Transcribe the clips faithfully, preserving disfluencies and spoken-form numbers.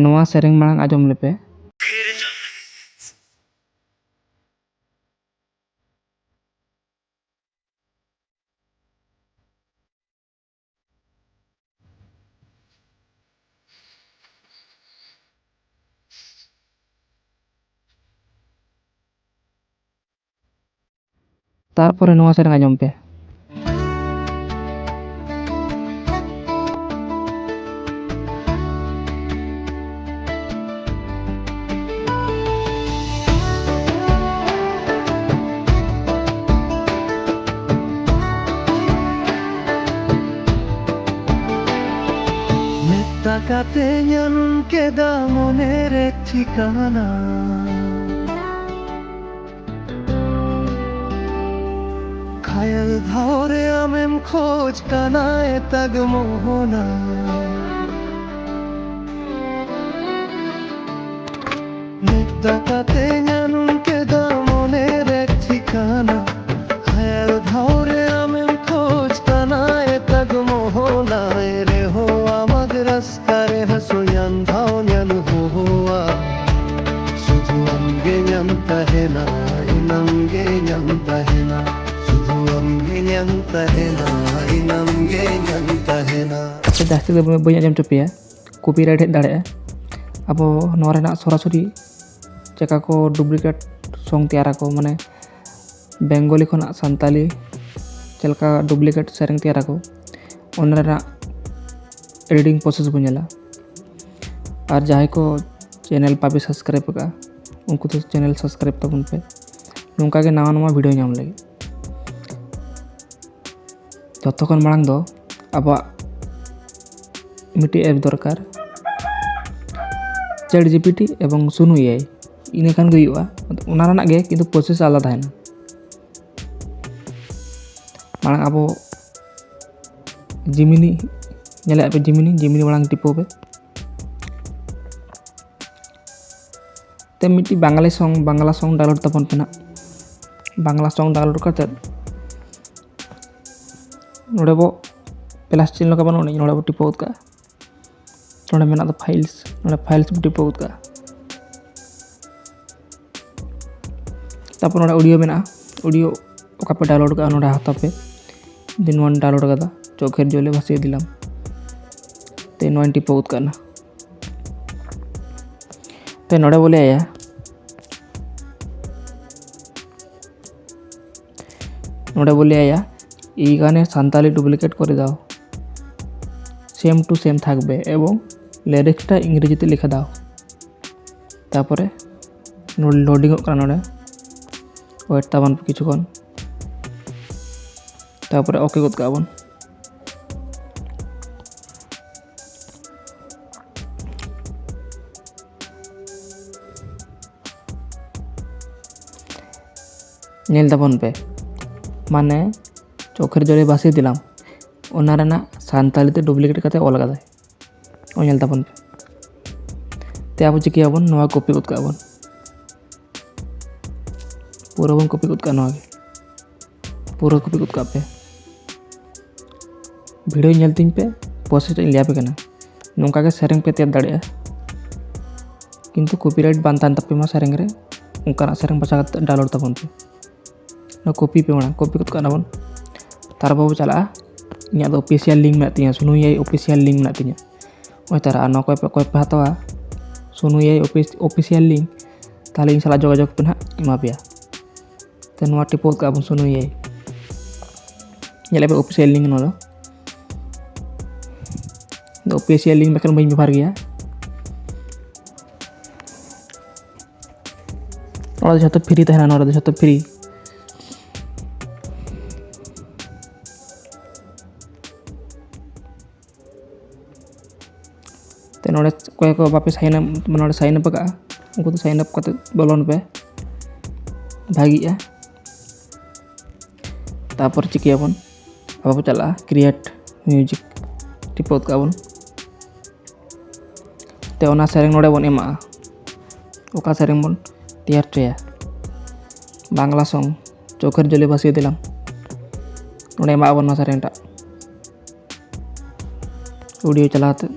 ᱱᱚᱣᱟ ᱥᱮᱨᱮᱧ ᱢᱟᱲᱟᱝ ᱟᱸᱡᱚᱢ ᱞᱮᱯᱮ᱾ ᱛᱟᱨᱯᱚᱨᱮ ᱱᱚᱣᱟ ᱥᱮᱨᱮᱧ ᱟᱸᱡᱚᱢ ᱯᱮ᱾ ᱢᱮᱛᱟ ᱠᱟᱛᱮ ᱧᱟᱢ ᱠᱮᱫᱟ ᱢᱚᱱᱮᱨᱮ ᱴᱷᱤᱠᱟᱱᱟ᱾ ᱠᱷᱟᱭᱟᱞ ᱫᱷᱟᱣ ᱨᱮ ᱟᱢᱮᱢ ᱠᱷᱚᱡᱽ ᱠᱟᱱᱟ ᱮᱛᱟᱜ ᱢᱚᱦᱚᱱᱟ᱾ ᱢᱮᱛᱟ ᱠᱟᱛᱮ ᱧᱟᱢ ᱠᱮᱫᱟ ᱢᱚᱱᱮᱨᱮ ᱴᱷᱤᱠᱟᱱᱟ᱾ ᱠᱷᱟᱭᱟᱞ ᱫᱷᱟᱣ ᱨᱮ ᱟᱢᱮᱢ ᱠᱷᱚᱡᱽ ᱠᱟᱱᱟ ᱮᱛᱟᱜ ᱢᱚᱦᱚᱱᱟ᱾ ᱮ ᱨᱮᱦᱚᱸ ᱟᱢᱟᱜ ᱨᱟᱥᱛᱟ ᱨᱮ ᱦᱟᱹᱥᱩ ᱧᱟᱢ ᱫᱷᱟᱣ ᱧᱟᱢ ᱦᱚᱦᱚᱣᱟ᱾ ᱥᱩᱫᱷᱩ ᱟᱢᱜᱮ ᱧᱟᱢ ᱛᱟᱦᱮᱱᱟ, ᱤᱱᱟᱢ ᱜᱮ ᱧᱟᱢ ᱛᱟᱦᱮᱱᱟ᱾ ᱥᱩᱫᱷᱩ ᱟᱢᱜᱮ ᱧᱟᱢ ᱛᱟᱦᱮᱱᱟ, ᱤᱱᱟᱢ ᱜᱮ ᱧᱟᱢ ᱛᱟᱦᱮᱱᱟ᱾ ᱟᱪᱪᱷᱟ, ᱡᱟᱹᱥᱛᱤ ᱫᱚ ᱵᱟᱹᱧ ᱟᱸᱡᱚᱢ ᱦᱚᱪᱚ ᱯᱮᱭᱟ, copyright ᱦᱮᱡ ᱫᱟᱲᱮᱭᱟᱜᱼᱟ᱾ ᱟᱵᱚ ᱱᱚᱣᱟ ᱨᱮᱱᱟᱜ ᱥᱚᱨᱟᱥᱚᱨᱤ ᱪᱮᱠᱟ ᱠᱚ duplicate song ᱛᱮᱭᱟᱨᱟᱠᱚ, ᱢᱟᱱᱮ ᱵᱮᱝᱜᱚᱞᱤ ᱠᱷᱚᱱᱟᱜ ᱥᱟᱱᱛᱟᱞᱤ ᱪᱮᱫ ᱞᱮᱠᱟ duplicate ᱥᱮᱨᱮᱧ ᱛᱮᱭᱟᱨᱟᱠᱚ, ᱚᱱᱟ ᱨᱮᱱᱟᱜ editing process ᱵᱚᱱ ᱧᱮᱞᱟ᱾ ᱟᱨ ᱡᱟᱦᱟᱸᱭ ᱠᱚ channel ᱵᱟᱯᱮ subscribe ᱟᱠᱟᱫᱼᱟ, ᱩᱱᱠᱩ ᱫᱚ channel subscribe ᱛᱟᱵᱚᱱ ᱯᱮ᱾ ᱱᱚᱝᱠᱟ ᱜᱮ ᱱᱟᱣᱟ ᱱᱟᱣᱟ video ᱧᱟᱢ ᱞᱟᱹᱜᱤᱫ᱾ ᱡᱚᱛᱚ ᱠᱷᱚᱱ ᱢᱟᱲᱟᱝ ᱫᱚ ᱟᱵᱚᱣᱟᱜ ᱢᱤᱫᱴᱤᱡ app ᱫᱚᱨᱠᱟᱨ, ChatGPT ᱮᱵᱚᱝ ᱥᱩᱱᱩ AI, ᱤᱱᱟᱹ ᱠᱷᱟᱱ ᱜᱮ ᱦᱩᱭᱩᱜᱼᱟ᱾ ᱚᱱᱟ ᱨᱮᱱᱟᱜ ᱜᱮ ᱠᱤᱱᱛᱩ process ᱟᱞᱟᱫᱟ ᱦᱮᱱᱟᱜᱼᱟ᱾ ᱢᱟᱲᱟᱝ ᱟᱵᱚ Gemini, ᱧᱮᱞᱮᱫ ᱯᱮ Gemini, Gemini ᱢᱟᱲᱟᱝ ᱴᱤᱯᱟᱹᱣ ᱯᱮ᱾ ᱛᱮ ᱢᱤᱫᱴᱤᱡ Bangla song, Bangla song download ᱛᱟᱵᱚᱱ ᱯᱮ ᱱᱟᱜ᱾ ᱵᱟᱝᱞᱟ song download ᱠᱟᱛᱮᱫ ᱱᱚᱰᱮ ᱵᱚ plus ᱪᱤᱱ ᱞᱮᱠᱟ ᱵᱟᱹᱱᱩᱜ ᱟᱹᱱᱤᱡ, ᱱᱚᱰᱮ ᱵᱚ ᱴᱤᱯᱟᱹᱣ ᱜᱚᱫ ᱠᱟᱜᱼᱟ᱾ ᱱᱚᱰᱮ ᱢᱮᱱᱟᱜ ᱫᱚ ᱯᱷᱟᱭᱤᱞᱥ, ᱱᱚᱰᱮ ᱯᱷᱟᱭᱤᱞᱥ ᱵᱚ ᱴᱤᱯᱟᱹᱣ ᱜᱚᱫ ᱠᱟᱜᱼᱟ᱾ ᱛᱟᱨᱯᱚᱨ ᱱᱚᱰᱮ ᱚᱰᱤᱭᱳ ᱢᱮᱱᱟᱜᱼᱟ, ᱚᱰᱤᱭᱳ ᱚᱠᱟ ᱯᱮ ᱰᱟᱣᱩᱱᱞᱳᱰ ᱠᱟᱜᱼᱟ ᱱᱚᱰᱮ ᱦᱟᱛᱟᱣ ᱯᱮ, ᱫᱤᱱ ᱱᱚᱣᱟᱧ ᱰᱟᱣᱩᱱᱞᱳᱰ ᱠᱟᱫᱟ, ᱪᱳᱠᱷᱮᱨ ᱡᱚᱞᱮ ᱵᱷᱟᱥᱤᱭᱟ ᱫᱤᱞᱟᱢ᱾ ᱛᱮ ᱱᱚᱣᱟᱧ ᱴᱤᱯᱟᱹᱣ ᱜᱚᱫ ᱠᱟᱜᱼᱟ᱾ ᱛᱮ ᱱᱚᱰᱮ ᱵᱚ ᱞᱟᱹᱭᱟ, ᱱᱚᱰᱮ ᱵᱚ ᱞᱟᱹᱭᱟ ᱮᱭ ᱜᱟᱱᱮ ᱥᱟᱱᱛᱟᱞᱤ ᱰᱩᱯᱞᱤᱠᱮᱴ ᱠᱚᱨᱮ ᱫᱟᱣ, ᱥᱮᱢ ᱴᱩ ᱥᱮᱢ ᱛᱷᱟᱠᱵᱮ ᱮᱵᱚᱝ ᱞᱤᱨᱤᱠᱥᱴᱟ ᱤᱝᱨᱮᱡᱤ ᱛᱮ ᱞᱮᱠᱷᱟ ᱫᱟᱣ᱾ ᱛᱟᱯᱚᱨᱮ ᱱᱚᱰᱮ ᱞᱳᱰᱤᱝᱚᱜ ᱠᱟᱱᱟ, ᱱᱚᱰᱮ ᱳᱭᱮᱴ ᱛᱟᱵᱚᱱ ᱯᱮ ᱠᱤᱪᱷᱩ ᱠᱷᱚᱱ, ᱛᱟᱯᱚᱨᱮ ᱳᱠᱮ ᱜᱚᱫ ᱠᱟᱜᱼᱟ ᱵᱚᱱ᱾ ᱧᱮᱞ ᱛᱟᱵᱚᱱ ᱯᱮ, ᱢᱟᱱᱮ ᱪᱳᱠᱷᱮᱨ ᱡᱚᱞᱮ ᱵᱷᱟᱥᱤ ᱫᱤᱞᱟᱢ, ᱚᱱᱟ ᱨᱮᱱᱟᱜ ᱥᱟᱱᱛᱟᱲᱤ ᱛᱮ ᱰᱩᱯᱞᱤᱠᱮᱴ ᱠᱟᱛᱮ ᱚᱞ ᱠᱟᱫᱟᱭ᱾ ᱚ, ᱧᱮᱞ ᱛᱟᱵᱚᱱ ᱯᱮ᱾ ᱛᱮ ᱟᱵᱚ ᱪᱤᱠᱟᱹᱭᱟᱵᱚᱱ, ᱱᱚᱣᱟ ᱠᱚᱯᱤ ᱜᱚᱫ ᱠᱟᱜᱼᱟ ᱵᱚᱱ, ᱯᱩᱨᱟᱹ ᱵᱚᱱ ᱠᱚᱯᱤ ᱜᱚᱫ ᱠᱟᱜᱼᱟ ᱱᱚᱣᱟ ᱜᱮ᱾ ᱯᱩᱨᱟᱹ ᱠᱚᱯᱤ ᱜᱚᱫ ᱠᱟᱜ ᱯᱮ᱾ ᱵᱷᱤᱰᱤᱭᱳ ᱧᱮᱞ ᱛᱤᱧ ᱯᱮ, ᱯᱨᱚᱥᱮᱥ ᱤᱧ ᱞᱟᱹᱭ ᱟᱯᱮ ᱠᱟᱱᱟ᱾ ᱱᱚᱝᱠᱟ ᱜᱮ ᱥᱮᱨᱮᱧ ᱯᱮ ᱛᱮᱭᱟᱨ ᱫᱟᱲᱮᱭᱟᱜᱼᱟ, ᱠᱤᱱᱛᱩ ᱠᱚᱯᱤᱨᱟᱭᱤᱴ ᱵᱟᱝ ᱛᱟᱦᱮᱱ ᱛᱟᱯᱮ ᱢᱟ ᱥᱮᱨᱮᱧ ᱨᱮ, ᱚᱱᱠᱟᱱᱟᱜ ᱥᱮᱨᱮᱧ ᱵᱟᱪᱷᱟᱣ ᱠᱟᱛᱮ ᱰᱟᱣᱩᱱᱞᱳᱰ ᱛᱟᱵᱚᱱ ᱯᱮ᱾ ᱱᱚᱣᱟ ᱠᱚᱯᱤ ᱯᱮ, ᱢᱟᱲᱟᱝ ᱠᱚᱯᱤ ᱜᱚᱫ ᱠᱟᱜ ᱠᱟᱱᱟ ᱵᱚᱱ᱾ ᱛᱟᱨᱯᱚᱨ ᱵᱚ ᱪᱟᱞᱟᱜᱼᱟ, ᱤᱧᱟᱹᱜ ᱫᱚ ᱚᱯᱷᱤᱥᱤᱭᱟᱞ ᱞᱤᱝᱠ ᱢᱮᱱᱟᱜ ᱛᱤᱧᱟᱹ, ᱥᱩᱱᱩᱭᱟᱹᱭ ᱚᱯᱷᱤᱥᱤᱭᱟᱞ ᱞᱤᱝᱠ ᱢᱮᱱᱟᱜ ᱛᱤᱧᱟᱹ᱾ ᱱᱚᱜᱼᱚᱭ ᱛᱟᱨᱟ, ᱱᱚᱣᱟ ᱚᱠᱚᱭ ᱯᱮ, ᱚᱠᱚᱭ ᱯᱮ ᱦᱟᱛᱟᱣᱟ ᱥᱩᱱᱩᱭᱟᱹᱭ ᱚᱯᱷᱤᱥ-, ᱚᱯᱷᱤᱥᱤᱭᱟᱞ ᱞᱤᱝᱠ, ᱛᱟᱦᱚᱞᱮ ᱤᱧ ᱥᱟᱞᱟᱜ ᱡᱳᱜᱟᱡᱳᱜᱽ ᱯᱮ ᱱᱟᱦᱟᱜ, ᱮᱢᱟ ᱯᱮᱭᱟ᱾ ᱛᱮ ᱱᱚᱣᱟ ᱴᱤᱯᱟᱹᱣ ᱠᱟᱜᱼᱟ ᱵᱚᱱ ᱥᱩᱱᱩᱭᱟᱹᱭ᱾ ᱧᱮᱞ ᱟᱯᱮ ᱚᱯᱷᱤᱥᱤᱭᱟᱞ ᱞᱤᱝᱠ ᱱᱚᱣᱟ ᱫᱚ᱾ ᱟᱫᱚ ᱚᱯᱷᱤᱥᱤᱭᱟᱞ ᱞᱤᱝᱠ ᱵᱟᱠᱷᱟᱱ ᱵᱟᱹᱧ ᱵᱮᱵᱚᱦᱟᱨ ᱜᱮᱭᱟ᱾ ᱱᱚᱣᱟ ᱫᱚ ᱡᱷᱚᱛᱚ ᱯᱷᱨᱤ ᱛᱟᱦᱮᱱᱟ, ᱱᱚᱣᱟ ᱨᱮᱫᱚ ᱡᱷᱚᱛᱚ ᱯᱷᱨᱤ᱾ ᱛᱮ ᱱᱚᱰᱮ ᱚᱠᱚᱭ ᱠᱚ ᱵᱟᱯᱮ ᱥᱟᱭᱤᱱ ᱟᱯ, ᱱᱚᱰᱮ ᱥᱟᱭᱤᱱ ᱟᱯ ᱟᱠᱟᱫᱼᱟ, ᱩᱱᱠᱩ ᱫᱚ ᱥᱟᱭᱤᱱ ᱟᱯ ᱠᱟᱛᱮ ᱵᱚᱞᱚᱱ ᱯᱮ, ᱵᱷᱟᱜᱤᱜᱼᱟ᱾ ᱛᱟᱨᱯᱚᱨ ᱪᱤᱠᱟᱹᱭᱟᱵᱚᱱ, ᱟᱵᱚ ᱵᱚ ᱪᱟᱞᱟᱜᱼᱟ ᱠᱨᱤᱭᱮᱴ ᱢᱤᱭᱩᱡᱤᱠ, ᱴᱤᱯᱟᱹᱣ ᱠᱟᱜᱼᱟ ᱵᱚᱱ᱾ ᱛᱮ ᱚᱱᱟ ᱥᱮᱨᱮᱧ ᱱᱚᱰᱮ ᱵᱚᱱ ᱮᱢᱟᱜᱼᱟ, ᱚᱠᱟ ᱥᱮᱨᱮᱧ ᱵᱚᱱ ᱛᱮᱭᱟᱨ ᱦᱚᱪᱚᱭᱟ, ᱵᱟᱝᱞᱟ ᱥᱚᱝ, ᱪᱳᱠᱷᱮᱨ ᱡᱚᱞᱮ ᱵᱷᱟᱥᱤᱭᱟ ᱫᱤᱞᱟᱢ, ᱱᱚᱰᱮ ᱮᱢᱟᱜ ᱟᱵᱚᱱ ᱱᱚᱣᱟ ᱥᱮᱨᱮᱧ ᱴᱟᱜ᱾ ᱚᱰᱤᱭᱳ ᱪᱟᱞᱟᱣ ᱠᱟᱛᱮ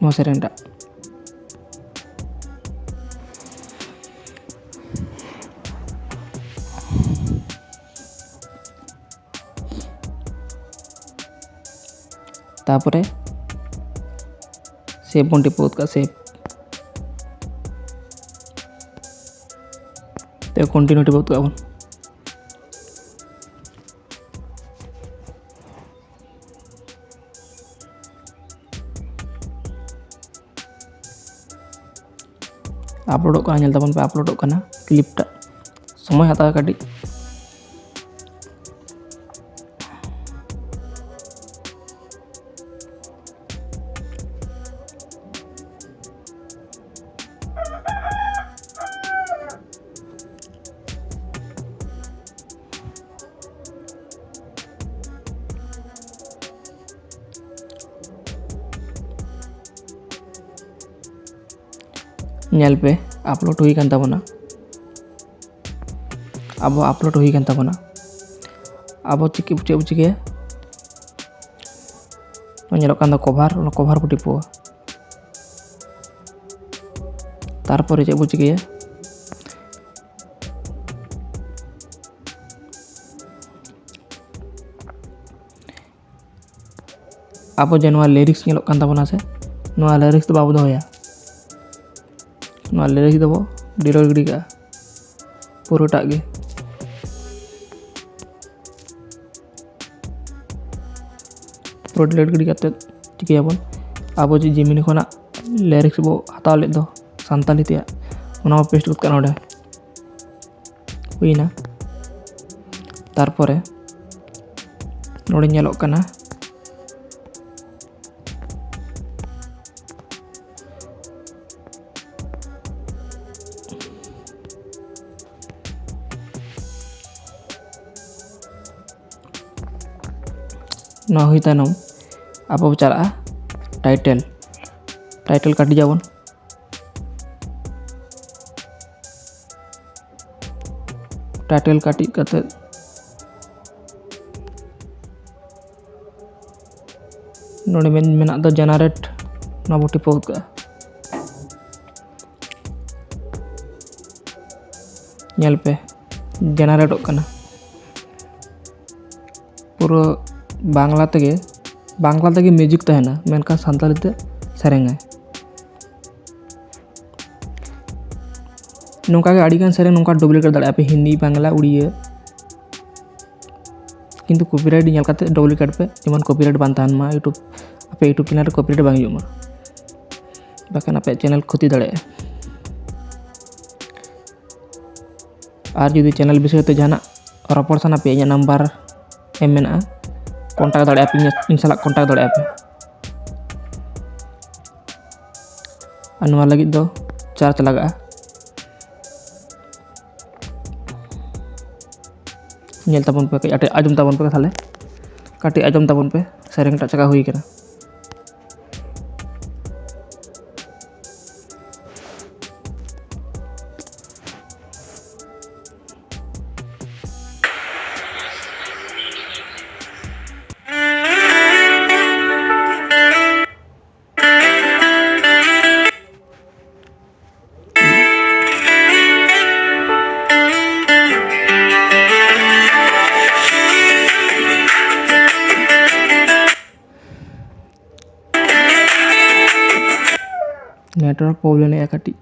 ᱱᱚᱣᱟ ᱥᱮᱨᱮᱧ ᱴᱟᱜ᱾ ᱛᱟᱯᱚᱨᱮ ᱥᱮᱵᱷ ᱵᱚᱱ ᱴᱤᱯᱟᱹᱣ ᱜᱚᱫ ᱠᱟᱜᱼᱟ, ᱥᱮᱵᱷ᱾ ᱛᱮ ᱠᱚᱱᱴᱤᱱᱤᱭᱩ ᱴᱤᱯᱟᱹᱣ ᱜᱚᱫ ᱠᱟᱜᱼᱟ ᱵᱚᱱ᱾ ᱟᱯᱞᱳᱰᱚᱜ ᱠᱟᱱᱟ, ᱧᱮᱞ ᱛᱟᱵᱚᱱ ᱯᱮ, ᱟᱯᱞᱳᱰᱚᱜ ᱠᱟᱱᱟ ᱠᱞᱤᱯ ᱴᱟᱜ᱾ ᱥᱚᱢᱚᱭ ᱦᱟᱛᱟᱣᱟ ᱠᱟᱹᱴᱤᱡ᱾ ᱧᱮᱞ ᱯᱮ, ᱟᱯᱞᱳᱰ ᱦᱩᱭ ᱠᱟᱱ ᱛᱟᱵᱚᱱᱟ᱾ ᱟᱵᱚ ᱟᱯᱞᱳᱰ ᱦᱩᱭ ᱠᱟᱱ ᱛᱟᱵᱚᱱᱟ᱾ ᱟᱵᱚ ᱪᱤᱠᱟᱹ, ᱪᱮᱫ ᱵᱚ ᱪᱤᱠᱟᱹᱭᱟ? ᱱᱚᱣᱟ ᱧᱮᱞᱚᱜ ᱠᱟᱱ ᱫᱚ ᱠᱚᱵᱷᱟᱨ, ᱚᱱᱟ ᱠᱚᱵᱷᱟᱨ ᱵᱚ ᱴᱤᱯᱟᱹᱣᱟ᱾ ᱛᱟᱨᱯᱚᱨᱮ ᱪᱮᱫ ᱵᱚ ᱪᱤᱠᱟᱹᱭᱟ? ᱟᱵᱚ ᱡᱮ ᱱᱚᱣᱟ ᱞᱤᱨᱤᱠᱥ ᱧᱮᱞᱚᱜ ᱠᱟᱱ ᱛᱟᱵᱚᱱᱟ ᱥᱮ, ᱱᱚᱣᱟ ᱞᱤᱨᱤᱠᱥ ᱫᱚ ᱵᱟᱵᱚ ᱫᱚᱦᱚᱭᱟ᱾ ᱱᱚᱣᱟ ᱞᱤᱨᱤᱠᱥ ᱫᱚᱵᱚ ᱰᱤᱞᱤᱴ ᱜᱤᱰᱤ ᱠᱟᱜᱼᱟ ᱯᱩᱨᱟᱹᱴᱟᱜ ᱜᱮ᱾ ᱯᱩᱨᱟᱹ ᱰᱤᱞᱤᱴ ᱜᱤᱰᱤ ᱠᱟᱛᱮᱫ ᱪᱤᱠᱟᱹᱭᱟᱵᱚᱱ? ᱟᱵᱚ ᱡᱮ ᱡᱤᱢᱤᱱᱤ ᱠᱷᱚᱱᱟᱜ ᱞᱤᱨᱤᱠᱥ ᱵᱚ ᱦᱟᱛᱟᱣ ᱞᱮᱫ ᱫᱚ ᱥᱟᱱᱛᱟᱞᱤ ᱛᱮᱭᱟᱜ, ᱚᱱᱟ ᱵᱚ ᱯᱮᱥᱴ ᱜᱚᱫ ᱠᱟᱜᱼᱟ ᱱᱚᱰᱮ᱾ ᱦᱩᱭᱱᱟ᱾ ᱛᱟᱨᱯᱚᱨᱮ ᱱᱚᱰᱮ ᱧᱮᱞᱚᱜ ᱠᱟᱱᱟ, ᱱᱚᱣᱟ ᱦᱩᱭ ᱛᱟᱭᱱᱚᱢ ᱟᱵᱚ ᱵᱚ ᱪᱟᱞᱟᱜᱼᱟ ᱴᱟᱭᱴᱮᱞ᱾ ᱴᱟᱭᱴᱮᱞ ᱠᱟᱹᱴᱤᱡ ᱟᱵᱚᱱ᱾ ᱴᱟᱭᱴᱮᱞ ᱠᱟᱹᱴᱤᱡ ᱠᱟᱛᱮᱫ ᱱᱚᱰᱮ ᱢᱮᱱ-, ᱢᱮᱱᱟᱜ ᱫᱚ ᱡᱮᱱᱟᱨᱮᱴ ᱱᱚᱣᱟ ᱵᱚ ᱴᱤᱯᱟᱹᱣ ᱜᱚᱫ ᱠᱟᱜᱼᱟ᱾ ᱧᱮᱞ ᱯᱮ, ᱡᱮᱱᱟᱨᱮᱴᱚᱜ ᱠᱟᱱᱟ᱾ ᱯᱩᱨᱟᱹ ᱵᱟᱝᱞᱟ ᱛᱮᱜᱮ, ᱵᱟᱝᱞᱟ ᱛᱮᱜᱮ ᱢᱤᱣᱡᱤᱠ ᱛᱟᱦᱮᱱᱟ, ᱢᱮᱱᱠᱷᱟᱱ ᱥᱟᱱᱛᱟᱲᱤ ᱛᱮ ᱥᱮᱨᱮᱧᱟᱭ᱾ ᱱᱚᱝᱠᱟ ᱜᱮ ᱟᱹᱰᱤᱜᱟᱱ ᱥᱮᱨᱮᱧ ᱱᱚᱝᱠᱟ ᱰᱩᱯᱞᱤᱠᱮᱴ ᱫᱟᱲᱮᱭᱟᱜᱼᱟ ᱯᱮ, ᱦᱤᱱᱫᱤ, ᱵᱟᱝᱞᱟ, ᱩᱲᱤᱭᱟᱹ᱾ ᱠᱤᱱᱛᱩ ᱠᱚᱯᱤᱨᱟᱭᱤᱴ ᱧᱮᱞ ᱠᱟᱛᱮ ᱰᱩᱯᱞᱤᱠᱮᱴ ᱯᱮ, ᱡᱮᱢᱚᱱ ᱠᱚᱯᱤᱨᱟᱭᱤᱴ ᱵᱟᱝ ᱛᱟᱦᱮᱱ ᱢᱟ, YouTube, ᱟᱯᱮ YouTube ᱪᱮᱱᱮᱞ ᱨᱮ ᱠᱚᱯᱤᱨᱟᱭᱤᱴ ᱵᱟᱝ ᱦᱤᱡᱩᱜ ᱢᱟ, ᱵᱟᱠᱷᱟᱱ ᱟᱯᱮᱭᱟᱜ ᱪᱮᱱᱮᱞ ᱠᱷᱚᱛᱤ ᱫᱟᱲᱮᱭᱟᱜᱼᱟ᱾ ᱟᱨ ᱡᱩᱫᱤ ᱪᱮᱱᱮᱞ ᱵᱤᱥᱚᱭ ᱛᱮ ᱡᱟᱦᱟᱱᱟᱜ ᱨᱚᱯᱚᱲ ᱥᱟᱱᱟ ᱯᱮᱭᱟ, ᱤᱧᱟᱹᱜ ᱱᱟᱢᱵᱟᱨ ᱮᱢ ᱢᱮᱱᱟᱜᱼᱟ, ᱠᱚᱱᱴᱟᱠᱴ ᱫᱟᱲᱮᱭᱟᱜᱼᱟ ᱯᱮ, ᱤᱧ ᱥᱟᱞᱟᱜ ᱠᱚᱱᱴᱟᱠᱴ ᱫᱟᱲᱮᱭᱟᱜᱼᱟ ᱯᱮ᱾ ᱟᱨ ᱱᱚᱣᱟ ᱞᱟᱹᱜᱤᱫ ᱫᱚ ᱪᱟᱨᱡᱽ ᱞᱟᱜᱟᱜᱼᱟ᱾ ᱧᱮᱞ ᱛᱟᱵᱚᱱ ᱯᱮ, ᱠᱟᱹᱴᱤᱡ ᱟᱸᱡᱚᱢ ᱛᱟᱵᱚᱱ ᱯᱮ ᱛᱟᱦᱞᱮ, ᱠᱟᱹᱴᱤᱡ ᱟᱸᱡᱚᱢ ᱛᱟᱵᱚᱱ ᱯᱮ, ᱥᱮᱨᱮᱧ ᱴᱟᱜ ᱪᱮᱠᱟ ᱦᱩᱭ ᱠᱟᱱᱟ᱾ ᱱᱮᱴᱣᱟᱨᱠ ᱯᱨᱚᱵᱞᱮᱢ ᱮᱫᱟ ᱠᱟᱹᱴᱤᱡ᱾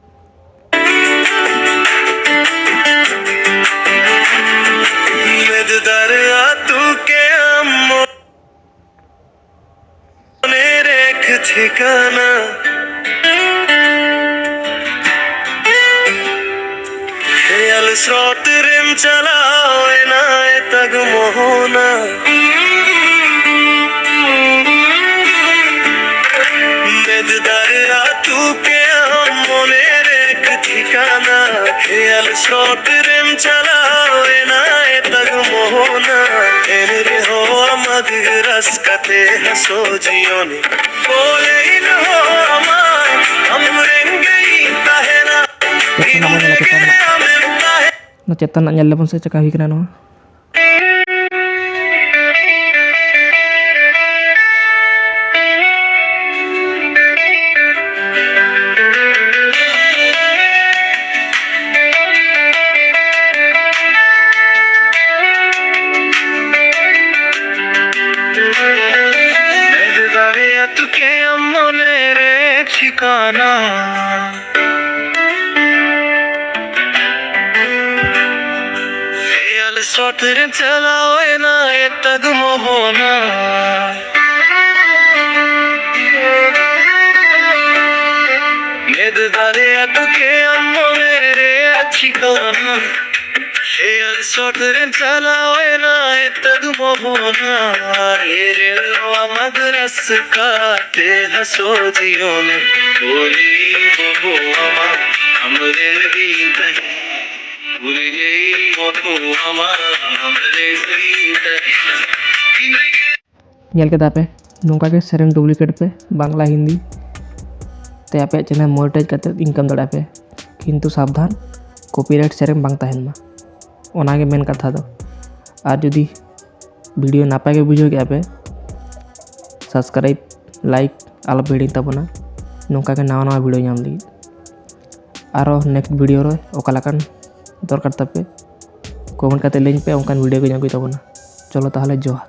ᱢᱮᱫ ᱫᱟᱨᱮ ᱟᱹᱛᱩ ᱠᱮ ᱟᱢ ᱢᱚᱱᱮ ᱨᱮᱠᱷ ᱴᱷᱤᱠᱟᱱᱟ᱾ ᱠᱷᱮᱭᱟᱞ ᱥᱨᱚᱴ ᱨᱮᱢ ᱪᱟᱞᱟᱣ ᱮᱱᱟ ᱮᱛᱟᱜ ᱢᱚᱦᱚᱱᱟ᱾ ᱢᱮᱫ ᱫᱟᱨᱮ ᱟᱹᱛᱩ ᱠᱮ ᱟᱢ ᱢᱚᱱᱮ ᱨᱮᱠᱷ ᱴᱷᱤᱠᱟᱱᱟ᱾ ᱠᱷᱮᱭᱟᱞ ᱥᱨᱚᱴ ᱨᱮᱢ ᱪᱟᱞᱟᱣ ᱮᱱᱟ ᱮᱛᱟᱜ ᱢᱚᱦᱚᱱᱟ᱾ ᱮᱱ ᱨᱮᱦᱚᱸ ᱟᱢᱟᱜ ᱨᱟᱹᱥᱠᱟᱹ ᱛᱮ ᱦᱟᱹᱥᱩ ᱡᱤᱭᱚᱱ ᱠᱚᱞᱮ ᱤᱧ ᱦᱚᱸ ᱟᱢᱟᱜ, ᱟᱢ ᱨᱮᱱ ᱜᱮᱧ ᱛᱟᱦᱮᱱᱟ᱾ ᱤᱧ ᱨᱮᱜᱮ ᱟᱢᱮᱢ ᱛᱟᱦᱮᱱᱟ᱾ ᱚᱱᱟ ᱪᱮᱛᱟᱱ ᱨᱮᱱᱟᱜ ᱧᱮᱞ ᱞᱮᱵᱚᱱ ᱥᱮ ᱪᱮᱠᱟ ᱦᱩᱭ ᱠᱟᱱᱟ ᱱᱚᱣᱟ᱾ ᱟᱹᱛᱩ ᱠᱮ ᱟᱢ ᱢᱚᱱᱮ ᱨᱮ ᱴᱷᱤᱠᱟᱱᱟ᱾ ᱮᱭᱟᱞ ᱥᱚᱴ ᱨᱮ ᱪᱟᱞᱟᱣ ᱮᱱᱟ ᱮᱴᱟᱜ ᱢᱚᱦᱚᱱᱟ᱾ ᱢᱮᱫ ᱫᱟᱨᱮ ᱟᱹᱛᱩ ᱠᱮ ᱟᱢ ᱢᱚᱱᱮ ᱨᱮ ᱴᱷᱤᱠᱟᱱᱟ᱾ ᱮᱭᱟᱞ ᱥᱚᱴ ᱨᱮ ᱪᱟᱞᱟᱣ ᱮᱱᱟ ᱮᱴᱟᱜ ᱢᱚᱦᱚᱱᱟ᱾ ᱮᱨᱮᱞ ᱱᱚᱣᱟ ᱢᱟᱫᱽᱨᱟᱥ ᱠᱟᱛᱮ ᱦᱟᱹᱥᱩ ᱡᱤᱭᱚᱱ᱾ ᱠᱩᱞᱤ ᱵᱟᱹᱵᱩ ᱟᱢᱟ ᱟᱢᱨᱮᱱ ᱜᱤᱧ ᱛᱟᱦᱮᱸ᱾ ᱠᱩᱞᱤ ᱵᱟᱹᱵᱩ ᱟᱢᱟ ᱟᱢᱨᱮᱱ ᱜᱤᱧ ᱛᱟᱦᱮᱸ᱾ ᱧᱮᱞ ᱠᱮᱫᱟ ᱯᱮ, ᱱᱚᱝᱠᱟ ᱜᱮ ᱥᱮᱨᱮᱧ ᱰᱩᱯᱞᱤᱠᱮᱴ ᱯᱮ ᱵᱟᱝᱞᱟ ᱦᱤᱱᱫᱤ ᱛᱮ ᱟᱯᱮᱭᱟᱜ ᱪᱮᱱᱮᱞ ᱢᱚᱱᱤᱴᱟᱭᱤᱡᱽ ᱠᱟᱛᱮ ᱤᱱᱠᱟᱢ ᱫᱟᱲᱮᱭᱟᱜᱼᱟ ᱯᱮ᱾ ᱠᱤᱱᱛᱩ ᱥᱟᱵᱫᱷᱟᱱ, ᱠᱚᱯᱤᱨᱟᱭᱤᱴ ᱥᱮᱨᱮᱧ ᱵᱟᱝ ᱛᱟᱦᱮᱱ ᱢᱟ, ᱚᱱᱟᱜᱮ ᱢᱮᱱ ᱠᱟᱛᱷᱟ ᱫᱚ᱾ ᱟᱨ ᱡᱩᱫᱤ ᱵᱷᱤᱰᱤᱭᱳ ᱱᱟᱯᱟᱭ ᱜᱮ ᱵᱩᱡᱷᱟᱹᱣ ᱠᱮᱫᱼᱟ ᱯᱮ, ᱥᱟᱵᱥᱠᱨᱟᱭᱤᱵ, ᱞᱟᱭᱤᱠ ᱟᱞᱚ ᱯᱮ ᱦᱤᱲᱤᱧ ᱛᱟᱵᱚᱱᱟ, ᱱᱚᱝᱠᱟ ᱜᱮ ᱱᱟᱣᱟ ᱱᱟᱣᱟ ᱵᱷᱤᱰᱤᱭᱳ ᱧᱟᱢ ᱞᱟᱹᱜᱤᱫ᱾ ᱟᱨᱚ ᱱᱮᱠᱥᱴ ᱵᱷᱤᱰᱤᱭᱳ ᱨᱮ ᱚᱠᱟ ᱞᱮᱠᱟᱱ ᱫᱚᱨᱠᱟᱨ ᱛᱟᱯᱮ, ᱠᱚᱢᱮᱱᱴ ᱠᱟᱛᱮ ᱞᱟᱹᱭᱟᱹᱧ ᱯᱮ, ᱚᱱᱠᱟᱱ ᱵᱷᱤᱰᱤᱭᱳ ᱜᱮ ᱧᱟᱢ ᱦᱩᱭᱩᱜ ᱛᱟᱵᱚᱱᱟ᱾ ᱪᱚᱞᱚ ᱛᱟᱦᱚᱞᱮ, ᱡᱚᱦᱟᱨ᱾